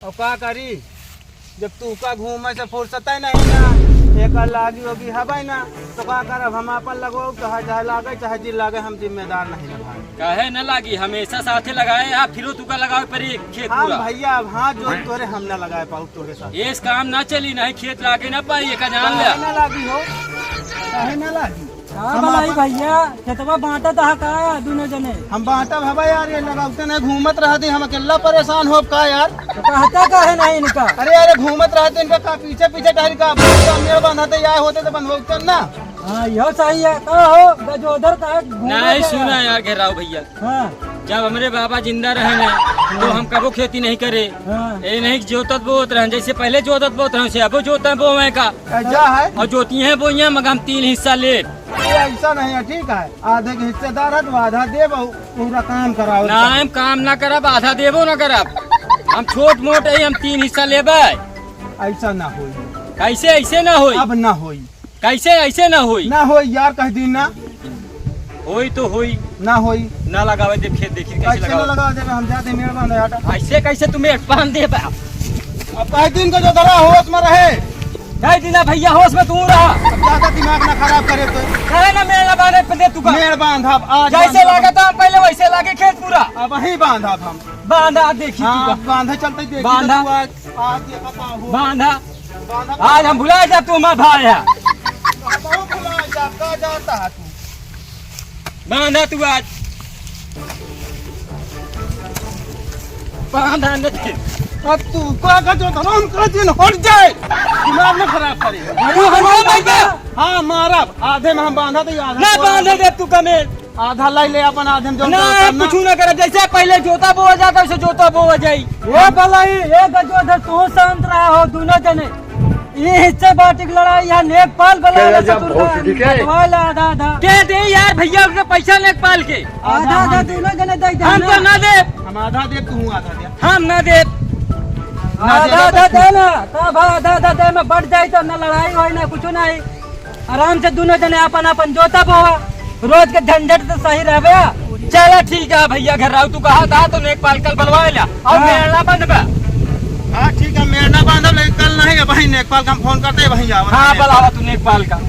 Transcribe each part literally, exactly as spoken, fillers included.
और का करी, जब तू का घूमे से फुर्सत ही नहीं ना, एकर लागी होगी हबै ना, तो का करब, हम आपन लगवाऊ, चाहे, चाहे लागे, चाहे जिन लागे, हम जिम्मेदार नहीं ना भाई। काहे न लागी, हमेशा साथे लगाए, आप फिरो तू का लगावे परी खेत हम पूरा। भैया, अब हाथ जोड़ तोरे हम ना लगाए पाऊ तोरे साथ। इस काम ना चली, नहीं खेत लागे ना पाई, एका जान ले। काहे ना लागी हो, काहे ना लागी? का हम भलाई आपन भैया, खेतवा बांटत हा का दुनो जने? हम बांटब हवा यार, ये लगावते नहीं घूमत रहती, हम अकेला परेशान होब का यार? तो कहता काहे नहीं इनका? अरे, अरे, घूमत रहते इनका का पीछे पीछे टहल का, अब तो मेड़ बांधते या होते तो बनवाते ना। हाँ, यो सही है। का हो गजोधर, का घूमत नहीं है सुना यार? यार घेराव भैया। हाँ। जब हमरे बाबा जिंदा रहे ना, तो हाँ। हम कबो खेती नहीं करे। हाँ। ये नहीं जोतत बोत रहन, जैसे पहले जोतत बोत रहन, से अबो जोतत बोवे का। ऐसा है? और जोती हैं बोइयां, मगर हम तीन हिस्सा लेब। ये ऐसा नहीं है, ठीक है, आधे के हिस्सेदार है तो आधा देब और पूरा काम कराओ। ना, हम काम ना करब, आधा देबो ना करब। हम छोट मोट है, हम तीन हिस्सा लेबे। ऐसा ना होई। कैसे ऐसे ना होई? अब ना होई। कैसे ऐसे ना होई? ना होई यार, कह दी ना। होई तो होई। ना होई। ना लगावे दे खेत, देखी कैसे कैसे ना लगावे। लगा देबे, हम जाते मेड़ बांधे हटा। ऐसे कैसे तुम्हें बांध देबा? अब कह दिन को जो धरा होश में रहे। कह दी ना भैया, होश में तू रहा। अब ज्यादा दिमाग ना खराब करे तो। करे ना मेड़ ना बांधे पे दे तू का। मेड़ बांध अब आज जैसे बांध अब। लागत हम पहले वैसे लागे खेत पूरा। अब वहीं बांध अब हम। बांधा देखी तू हाँ, का। बांधे चलते देखी बांधा। तो तू आज, आज देखा का हो। बांधा। बांधा। आज हम भुला जा तू हमार भाई है। हम भुला जा, का जाता है तू? बांधा तू आज। बांधा न दे। अब तू का का जो धरम कर दिन हट जाए। दिमाग न खराब करे। अरे हमार भाई का। हाँ, मारब। आधे में हम बांधा तो आधा ना तोरा बांधे दे। दे तू कमे। आधा लाई ले अपन, आधे में जो ना, करना। कुछ ना करे, जैसे पहले जोता बोआ जाता, वैसे जोता बोआ जाई। ए भलाई, ए गजोधर, तू शांत रहा हो, दुनो जने। ये हिस्से बाटी की लड़ाई यहाँ नेकपाल वाला क्या वाला यार, ससुर बहुत का ठीक है। बंटवा ला आधा आधा। के दे यार भैया, उसने पैसा नेकपाल के। आधा आधा दुनो जने दे दे हम ना। तो ना दे। हम आधा दे, तू आधा दे। हम ना दे। ना आधा दे आधा तो दे ना, तब आधा आधा दे में बढ़ जाई तो ना लड़ाई होई ना कुछ नहीं। आराम से दुनो जने आपन आपन जोता बोवा, रोज के झंझट से सही रहबे। चला ठीक है भैया, घेराव तू कहा था तो नेकपाल कल बलवा ला और हाँ। मेड़ना बंधबे। हाँ ठीक है, मेड़ना बांधब, लेकिन कल नहीं है भाई, नेकपाल का हम फोन करते हैं भाई, आवत हाँ है। बलावा तू नेकपाल का।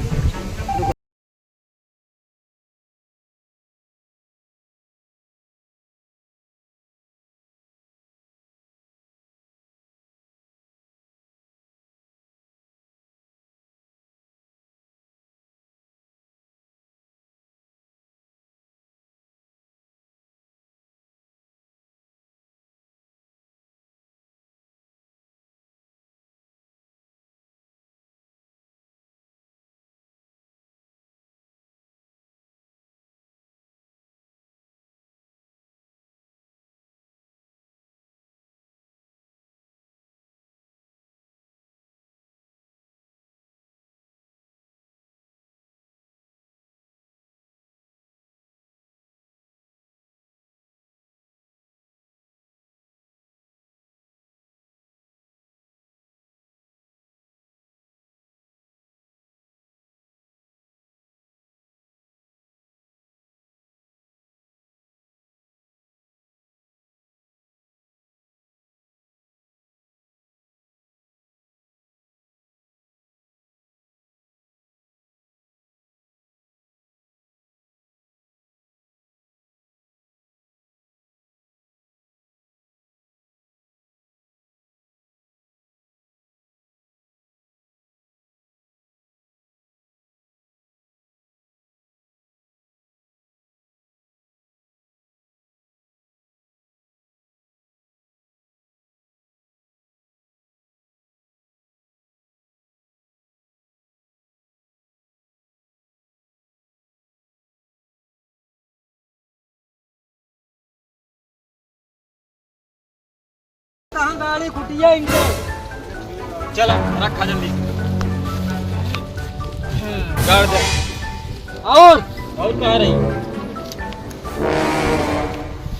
कहाँ गाड़ी खुटिया इनके? चला, रखा जल्दी। गाड़ दे। और? और कहाँ रही?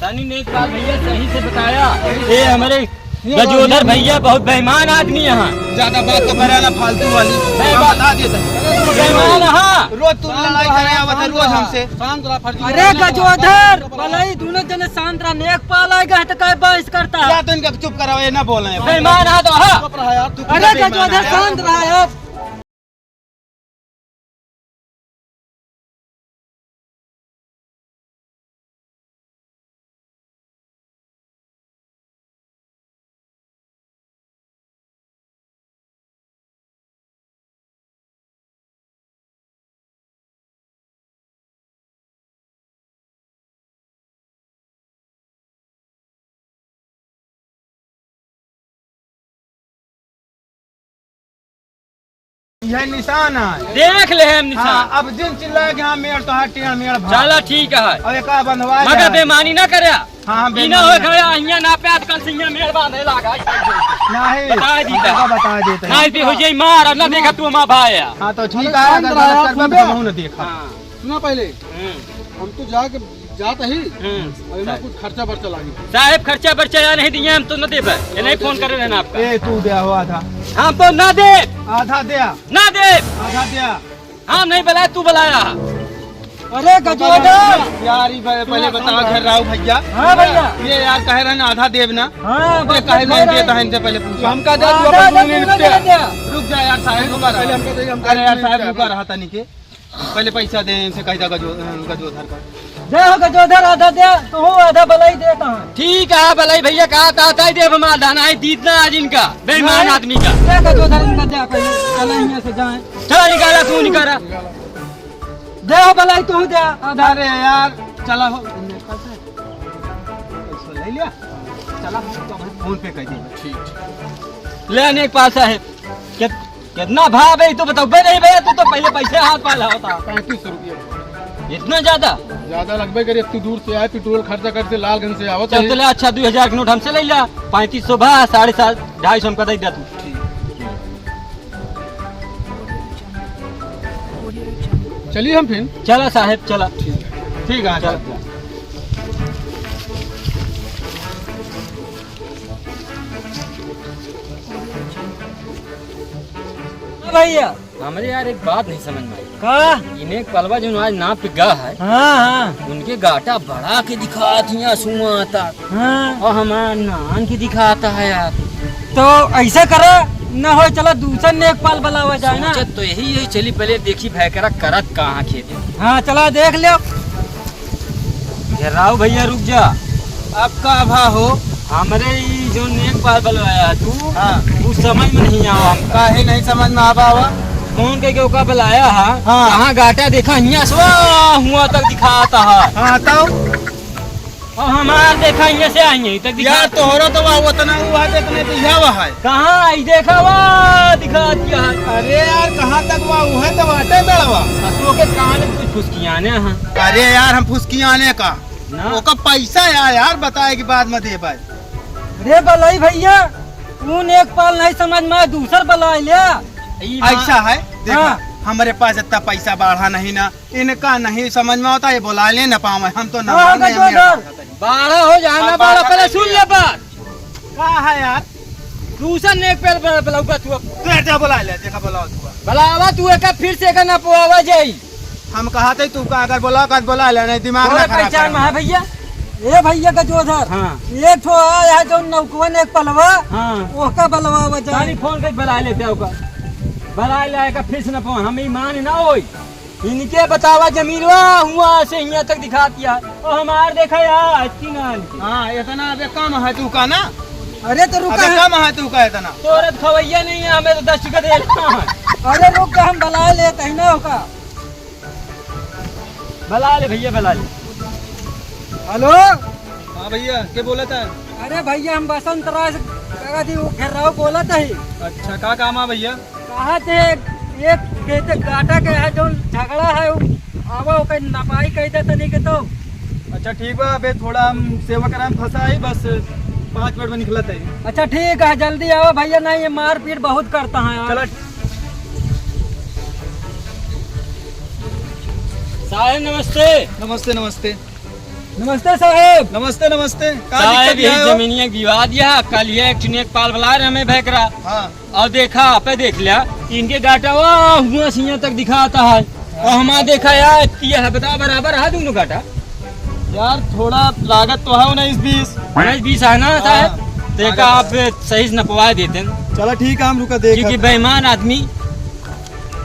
तनी नेकपाल भैया सही से बताया। ये हमारे गजोधर भैया बहुत बेईमान आदमी है। ज्यादा बात तो करे ना, फालतू वाली। नहीं, हम बात बता देते हैं। बेईमान है। रोज तू लड़ाई करे आवत है, रोज हमसे। शांत रहा, फर्जी अरे गजोधर, भलाई दोनों जने शांत रहा, नेकपाल आएगा है तो काय बहस करता है? या तो इनका चुप कराओ, ये ना बोले। बेईमान है तो, हाँ। चुप रहा यार, तू अरे गजोधर, शांत रहा यार। यह निशान है। देख ले हम निशान। हाँ, अब जिन चिल्लाए कि हाँ, मेड़ तो हट, यहाँ मेड़ भाग। चला ठीक है। अब एक बंधवा मगर जाए। बेमानी ना करे। हाँ, हाँ, ई ना बेमानी हो ना। खड़ा, हियाँ ना पे आजकल से हियाँ मेड़ बांधे लागा। नहीं, बता दी हम था। तो बता देते हैं। नहीं, भी हो जाई मार, अब ना देखा तू हमारा भाई है। हाँ, तो ठीक अरे है, कौन अगर रहा गलत यार, करबे सुन तो बे। हमहू ना देखा। हाँ। सुना पहले, हम्म। हम तो जाके जात ही, हम्म। अरे ना कुछ खर्चा बर्चा लागी। साहेब, खर्चा बर्चा या नहीं दिए, हम तो न देबे। ये नहीं फोन करे रहना आपका। ए, तू दे हो आधा। हम तो ना दे। आधा दे। ना दे। आधा दे। हम नहीं बुलाए, तू बुलाया। अरे गजोधर। यार, ई पहले, पहले बताओ, घेर्राऊ भैया। हाँ भैया। ये यार कहे रहन आधा देब ना। हाँ, ये बस कहे नहीं देता है, इनसे पहले पूछो। हमका दे, तू आधा अपन दे, सुन तू ना ले। दे। रुक जा यार, साहेब रुका रहा। पहले हमका दे, हमका अरे यार, दे। साहेब रुका रहा तनिके। पहले पैसा दे, इनसे कह दे गजो-, गजोधर का। दे हो गजोधर, आधा दे, तो हो आधा बलाई दे कहाँ? ठीक है, बलाई भैया, कहा था, था ही दे, हम आधा ना, दीद ना आज इनका, बेईमान नहीं, आदमी का। दे गजोधर, इनका दे, पहले चला यहाँ से जाए। चला निकाला, तू निकाला। दे हो बलाई, तू दे, आधा। अरे यार, चला हो। पैसा ले लिया? चला, हम तो भाई फोन पे कह देंगे। ठीक, ठीक। ले आने एक पास है। कित-, कितना भाव है, तू बताओ। बे नहीं भैया, तू तो पहले पैसे हाथ पा लावा था। पैंतीस सौ रुपया। इतना ज्यादा? ज्यादा लगबे करे, अब तू दूर से आए, पेट्रोल खर्चा कर से लालगंज से आवत चल है। तो ले, अच्छा, दो हजार के नोट हमसे ले ला, पैंतीस सौ भा, साढ़े सात, ढाई सौ हमका दे दे तू। ठीक। चलिए हम फिर। चला साहेब, चला। ठीक है। ठीक है, चला। चला। हाँ भैया। हमरे यार एक बात नहीं समझ में आई। का? इन्हें कलवा जो आज नाप के गा है, हाँ, हाँ। उनके गाटा बड़ा के दिखात हिया सुआ तक। हाँ। और हमार नान के दिखाता है यार। तो ऐसा करा, न हो चला दूसर नेकपाल बुलावा जाए ना। सोचत तो यही, यही चली, पहले देखी भैकरा करत कहाँ खेते। हाँ, चला देख लो। घेर्राऊ भैया रुक जा। अब का भा हो? हमरे ई जो नेकपाल बुलवाया है तू, हाँ। उस समझ में नहीं आवा हमका। काहे नहीं समझ में आवा, आवा? फोन करके ओका बुलाया है, हाँ। कहाँ गाटा देखा हियाँ से हुआ तक दिखाता है। हाँ, तो? और हमार देखा हियाँ से आई यहीं तक दिखा। यार, तोहरा तो वह उतना हुआ है, इतने तो यह वह है। कहाँ आई देखा, वह दिखा दिया है। अरे यार, कहाँ तक वह, वह तो वाटे बेड़वा। आ, तू के कान में कुछ फुसकियाने हैं। अरे यार, हम फुसकियाने का। ना। ओका पैसा यार, यार बताए के बाद में दे भाई। अरे बलाई भैया, तू नेकपाल नहीं समझ में, दूसर बलाई ले। ई बात ऐसा है, देखा, हाँ। हमरे पास इतना पैसा बाढ़ा नहीं ना, इनका नहीं समझ में होता, ये बुला ले न पावे, हम तो ना हाँ, माने, हम गजोधर। बाढ़ा हो जाए ना, हाँ, बाढ़ा, बाढ़ा पहले कर सुन लिया। ले बात। का है यार? दूसर नेकपाल बुला, बुलाऊंगा तू अब। तू जा बुला ले, देखा बुलाओ तू। बुलावा तू एका फिर से एका ना पोआवा जाई। हम कहा थे तू का अगर बोला, का बोला ले, नहीं दिमाग ना खराब पहचान में है भैया। ए भैया गजोधर। हाँ। एक ठो आया है जो नौकवा नेकपालवा। हाँ। ओका बलवा वजह। तारी फोन के बला लेते ओका। बला ले का फिर से ना पाओ, हम ईमान ना होई। इनके बतावा जमीनवा हुआ से हियां तक दिखा दिया। और हमार देखा यार, इतनी ना इनके। हाँ, इतना अबे कम है तू का ना। अरे तो रुका अबे है। कम है तू का इतना। तोरत खवैया नहीं है, हमें तो दस टका दे। अरे रुक, हम बला लेते हैं ना ओका। बला ले भैया, बला ले। हेलो। हाँ भैया, के बोला था? अरे भैया, हम बसंत राय से कहा थी, वो घेर्राऊ बोला था ही। अच्छा, का काम है भैया? कहा थे, एक खेत गाटा के है, जो झगड़ा है, वो आवा, ओके नपाई कह दे तनी के तो। अच्छा, ठीक बा, अबे थोड़ा हम सेवा कराए में फंसा है, बस पाँच मिनट में निकलत है। अच्छा, ठीक है, जल्दी आवा भैया, नहीं, ये मारपीट बहुत करता है यार। चला। साहेब नमस्ते। नमस्ते, नमस्ते। नमस्ते साहेब। नमस्ते, नमस्ते। का साहेब, दिक्कत यही है हो? जमीनिया के विवाद यह, कल ये एक ठे नेकपाल बलाए रहे हमें भैकरा। हाँ। और देखा, आपे देख लिया, इनके गाटा वा हुआ सिया तक दिखाता है। और हमारा देखा यार, कि यह बता बराबर है दोनों गाटा। यार, थोड़ा लागत तो है उन्नीस बीस। उन्नीस बीस है ना, हाँ, साहेब? देखा, लागत आप है। सही से नपवा देते हैं। चला ठीक है, हम रुका देखा क्योंकि था। बेईमान आदमी।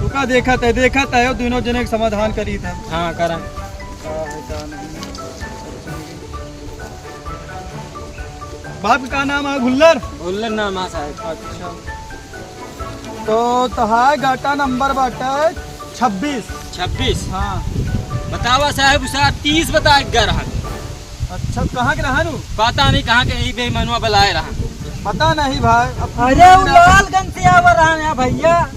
रुका देखा था, देखा था, वो दोनों जने के समाधान करी था। हाँ, करा। का है, का नहीं है। बाप का नाम है भुल्लर? भुल्लर नाम है साहेब। अच्छा। तो तहार गाटा नंबर बाटे छब्बीस। छब्बीस? हाँ। बतावा साहेब, उसा तीस बताए के गए रहन। अच्छा, कहाँ के रहन उ? पता नहीं कहाँ के, यही बेईमनवा बलाए रहन। पता नहीं भाई, अब अरे, वो लालगंज से आवा रहन है भैया।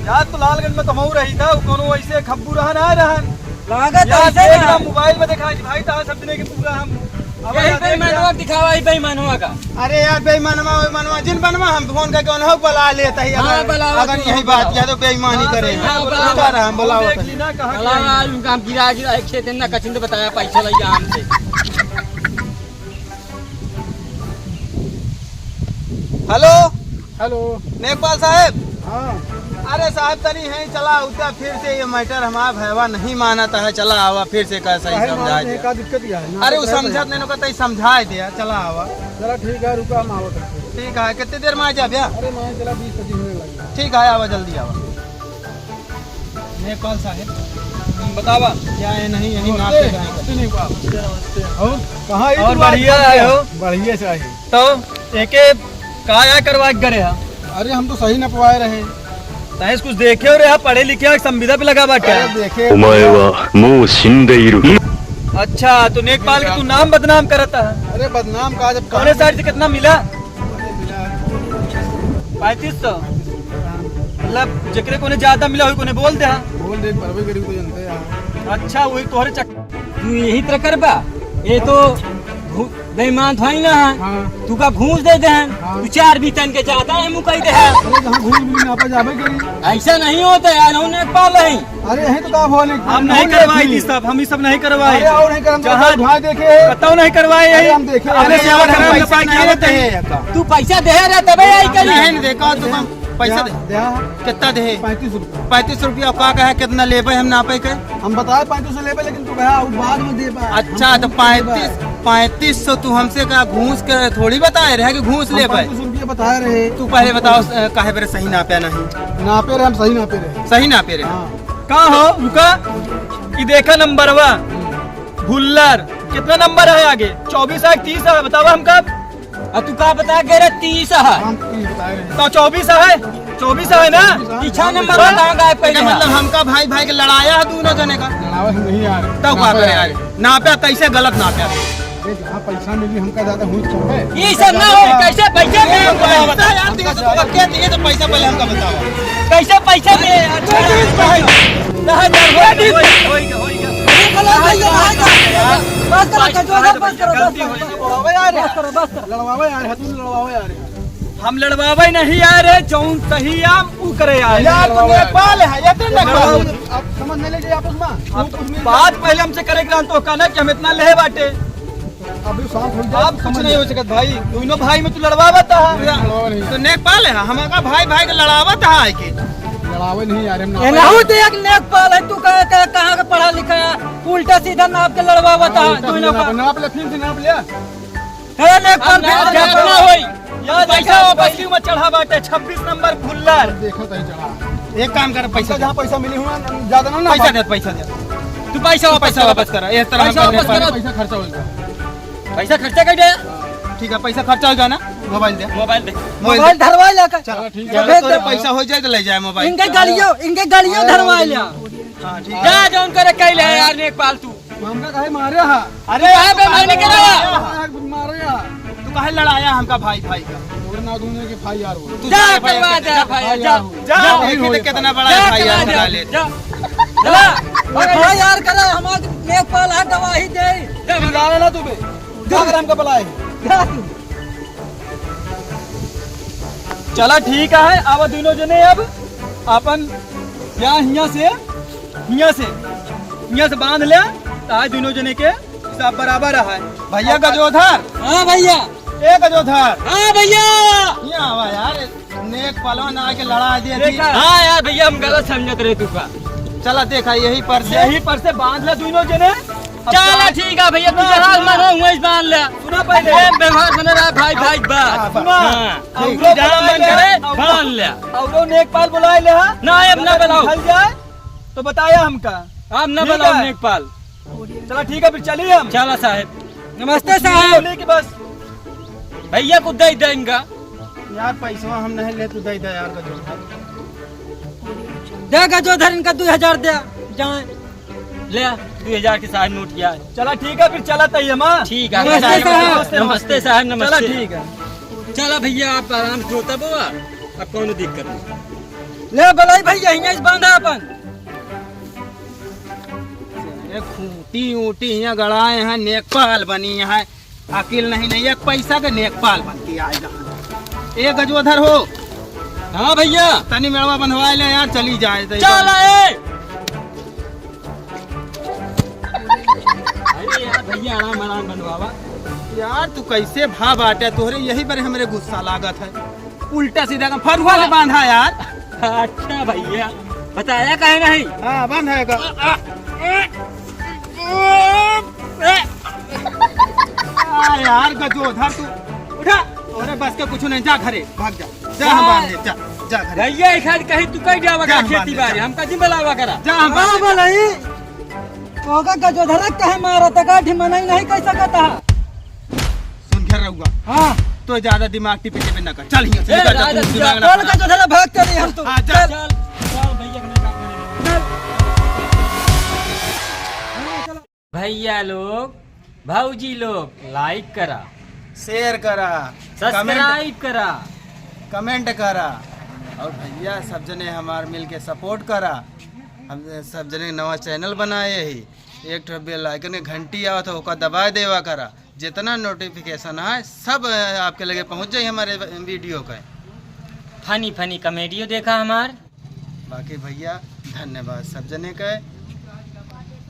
यार, तो लालगंज में तो हमहू रही था, वो कोनो ऐसे खब्बू रहन, आए रहन। लागत यार, ऐसे देख ना। ना, मोबाइल में दिखाई, भाई, तो सब दिने के पूरा हम। अब यही यार, देख बेईमानवा ना। दिखावा, यही बेईमानवा का। अरे यार, बेईमानवा, बेईमानवा, जिन बनवा हम फोन करके उन्हों बुला लेता ही, हाँ, अगर, बुलावा अगर तू, यही हाँ, बात बुलावा। किया तो बेईमानी हाँ, करे। सही, हाँ, बुलावा। बुला रहा हम, बुलावा देख तनी। ली ना, कहाँ बुलावा, क्या है? आज उनका हम गिरा, गिरा, एक छेद ना कचिंद बताया, पैसा लइया हमसे। हेलो। हेलो। नेकपाल साहेब। हाँ। अरे साहेब, तनी है, चला उता फिर से ये मैटर हमारा भैवा नहीं मानत है, चला आवा फिर से का सही काहे समझाए मानत है, दे। का दिक्कत क्या है? ना अरे तो वो कहे समझत नहीं, ओका तनी समझाए दे, चला आवा। चला ठीक है, रुका, हम आवत है। ठीक है, कितनी देर में आ जा भैया? अरे मैं चला बीस पच्चीस मिनट लगे। ठीक है, आवा, जल्दी आवा। नेकपाल साहेब, बतावा। क्या है, नहीं, यही नाप नमस्ते। के जाएंगे। नमस्ते नेकपाल। नमस्ते, नमस्ते। और कहाँ है और तुम्हारा बढ़िया है हो? बढ़िया से आई। तो एके का या करवा के करे हा? अरे हम तो सही नपवाए रहे। तहें कुछ देखे हो रे, हा पढ़े लिखे हा, संविदा पे लगा बाटे। अरे देखे। お前はもう死んでいる。 अच्छा, तो नेकपाल के तू नाम बदनाम करत हा। अरे बदनाम का, जब कौने काम साइड से कितना मिला? पैंतीस सौ। मतलब जेकरे कोने ज्यादा मिला होई, कोने बोल दे, हाँ। बोल दे, परवे गरीब को जनते हैं। अच्छा, वही तोहरे चक-, तू यही तरह करबा? ये तो घू-, बेईमान था ही ना है। हाँ। तू का घूस दे दे हैं। हाँ। तू चार बीतन के ज्यादा है, मुकई दे है। अरे, जहाँ घूस मिली, वहाँ पर जाबे करी। ऐसा नहीं होता यार, उन्हें पाल है। अरे, यही तो काम हो, नहीं, हम नहीं नहीं करवाई थी। थी सब, हम ये सब नहीं करवाई अरे, थी। और नहीं करम जहाँ करता, वहाँ देखे। कतौ नहीं करवाए अरे, यही। हम देखे। अपने अरे, सेवा यार, हम करम पैसा के पाई नहीं क्या लेते हैं। हैं। तू पैसा दे रहा तबे आई करी। नहीं, नहीं, देखो, तू कम पैसा दे। दे, दे। कितना दे? पैंतीस रुपया। पैंतीस रुपया का कहे, कितना लेबे हम नापे के? हम बताए पैंतीस सौ लेबे, लेकिन तू कहा, "अब बाद में देबा।" अच्छा, हम तो पैंतीस, पैंतीस सौ तू हमसे का घूस के थोड़ी बताए रहे कि घूस हम लेबे। पैंतीस सौ रुपया बताए रहे। तू पहले बताओ, अ, काहे बेरे सही नापे नहीं? नापे रहे, हम सही नापे रहे। सही नापे रहे। हाँ। का हो, रुका। ई देखा नंबरवा, भुल्लर, कितना नंबर है आगे? चौबीस है कि तीस है? बतावा हमका। आ, तू का बता के रे, तीस है? हम तीस बताए रहे। तो चौबीस है? चौबीस है ना? पीछा नंबर बतावा, गायब कर के दे। मतलब हमका भाई भाई के लड़ाया है दोनों जने का? लड़ावा हम नहीं यार। तब का नापे करे यार। यार? नापे कैसे गलत नापे? अरे, जहाँ पैसा मिली, हमका ज्यादा हुई चुप है। ये सब ना हो, कैसे पैसे दे? पैसा यार, दिए तो पक्के दिए, तो पैसा पहले हमका बताओ। कैसे पैसे दे? अच्छा, अच्छा, अच्छा। बस करो, बस करो, बस करो, बस करो, बस करो, बस करो। लड़वावे यार, हतुन लड़वावे यार। हम लड़वावे नहीं आ रहे, जौन सही आम उ करे आ रहे। यार, तू नेपाल है, ये तो नेपाल है। अब समझ नहीं लेके आपस में। अब बात पहले हमसे करे के रहन तो कहना कि हम इतना लेहे बाटे। अभी शांत हो जाए, अब कुछ नहीं हो सकत भाई, दोनों भाई में तू लड़वावा था। लड़ावा नहीं। तो नेपाल है, हमारा भाई भाई के लड़ावा था आके। लड़ावे नहीं यार, हम ना एनाहू तो एक नेपाल है, तू कह, कह, कहाँ का पढ़ा लिखा है, उल्टा सीधा नाप के लड़वावा था, हाँ, उल्टा दोनों सीधा का। नाप, नाप ले, फिर से नाप ले। अरे, ले, अब कौन ना, फिर ना, से ना होई। यार, पैसा देखा, वापस क्यों मत चढ़ा बाटे, छब्बीस नंबर भुल्लर। देखो, कहीं चढ़ा। एक काम कर, पैसा पैसा दे। जहाँ पैसा मिली हुआ, ज्यादा ना, ना पैसा बात। दे, पैसा दे। तू पैसा वापस पैसा कर। वापस कर, इस तरह पैसा हम वापस करने कर। पैसा खर्चा हो गया। पैसा खर्चा कर दे। ठीक है, पैसा खर्चा हो गया ना, मोबाइल दे। मोबाइल दे। मोबाइल मोबाइल दे। धरवा ला कर। चलो, ठीक है। चलो, तोरे पैसा हो जाए तो ले जाए मोबाइल। इनके गालियों, इनके गालियों धरवा लिया। हाँ, ठीक है। जा, जौन करे कह ले यार, नेपाल तू। हमका काहे मारे हा? अरे, तू काहे बेईमानी करे हा? मारे हा। तू काहे लड़ाया हमका भाई, भाई का? तोरे ना दूने के भाई यार हो। तू जा, जा, करवा दे, जा, भाई, भाई जा। यार हो। जा, जा, देखी तो कितना बड़ा जा, भाई यार करवा दे, बना ले। जा। चला। और भाई यार करे, हमार नेपाल है, गवाही दे। जा, भगा। जाना ना तू बे। जा, अगर हमका बुलाए। जा तू। चला ठीक है, अब दोनों जने अब अपन या हियां से, हियां से, हियां से बांध ले, तो आज दोनों जने के सब बराबर है। भैया गजोधर। हाँ भैया। ए गजोधर। हाँ भैया। यहाँ आवा यार, नेक पहलवान आके लड़ा दिया थी। देखा? हाँ यार भैया, हम गलत समझत रहे तू का। चला देखा, यही पर से। यही पर से बांध ले दोनों जने। अब चला चल। ठीक है भैया, तू सुना, चला सुना। मनो हुआ इस बांध ले। सुना पहले। प्रेम व्यवहार बने रहा भाई, भाई बा। हाँ, बस। सुना। हाँ। ठीक। अउरो जहाँ मन करे, अउरो, बांध ले। अउरो नेकपाल बुलाए ले, हाँ? ना, अब ना बुलाओ। निकल जाए, तो बताया हमका। अब ना ठीक बुलाओ है। नेकपाल। चला ठीक है, फिर चलिए हम। चला साहेब। नमस्ते साहेब। बोले कि बस। भैया को दे देंगा। यार, पैसवा हम नहीं ले, तू दे दे यार, गजोधर। दे गजोधर, इनका दो हजार दे, जाए। ले, दो हजार के साथ नोट किया। चला ठीक है, फिर चला तई हम, हाँ? ठीक है। नमस्ते साहब। नमस्ते साहब, नमस्ते। चला ठीक है। चला भैया, आप आराम से होता बउआ, अब कौनो दिक्कत नहीं। ले बलाई भैया, हियाँ से बांधा अपन। ये खूंटी ऊंटी हियाँ गड़ाए हैं, नेकपाल बनी है। अकिल नहीं, नहीं, एक पैसा के नेकपाल बन के आए जहाँ। ए गजोधर हो। हाँ भैया। तनी मेड़वा बंधवाए ले यार, चली जाए तो। चल आए। अरे यार भैया, आराम, आराम बंधवावा। यार तू कैसे भा बाटे, तोहरे यही बरे हमरे गुस्सा लागत है। उल्टा सीधा का फरुआ से बांधा यार। अच्छा भैया, बताया काहे नहीं? हाँ, बांधा है का। आ यार गजोधर तू उठा। अरे बस के कुछ नहीं, जा घरे, भाग जा। जा हम बांध दे, जा, जा घरे। भैया, एक हाथ कहीं तू कहीं जावा जा, करा हम खेती बांध दे, बाड़ी, जा। हमका जिम बुलावा करा। जा हम बांध दे। बोलाई। ओका गजोधर कहे मारत का ढिमनई नहीं कह सकता। सुन घेर रहुआ। हाँ। तो ज्यादा दिमाग टिपे टिपे ना कर। चल हियां से, ए, निकल जा, राजा, तू दिमाग ना चल खराब। गजोधर भाग चली हम तो। हाँ, चल। चल। चल, भैया के नहीं काम करेंगे। चल। भैया लोग, भौजी लोग, like करा, share करा, subscribe करा, comment करा। और भैया सब जने हमार मिल के support करा। हम सब जने नवा channel बनाए ही, एक ठो bell icon के घंटी आवत है, ओका दबाए देवा करा। जितना notification है, सब आपके लगे पहुँच जाई हमारे video का। Funny funny comedy देखा हमार। बाकी भैया, धन्यवाद सब जने के।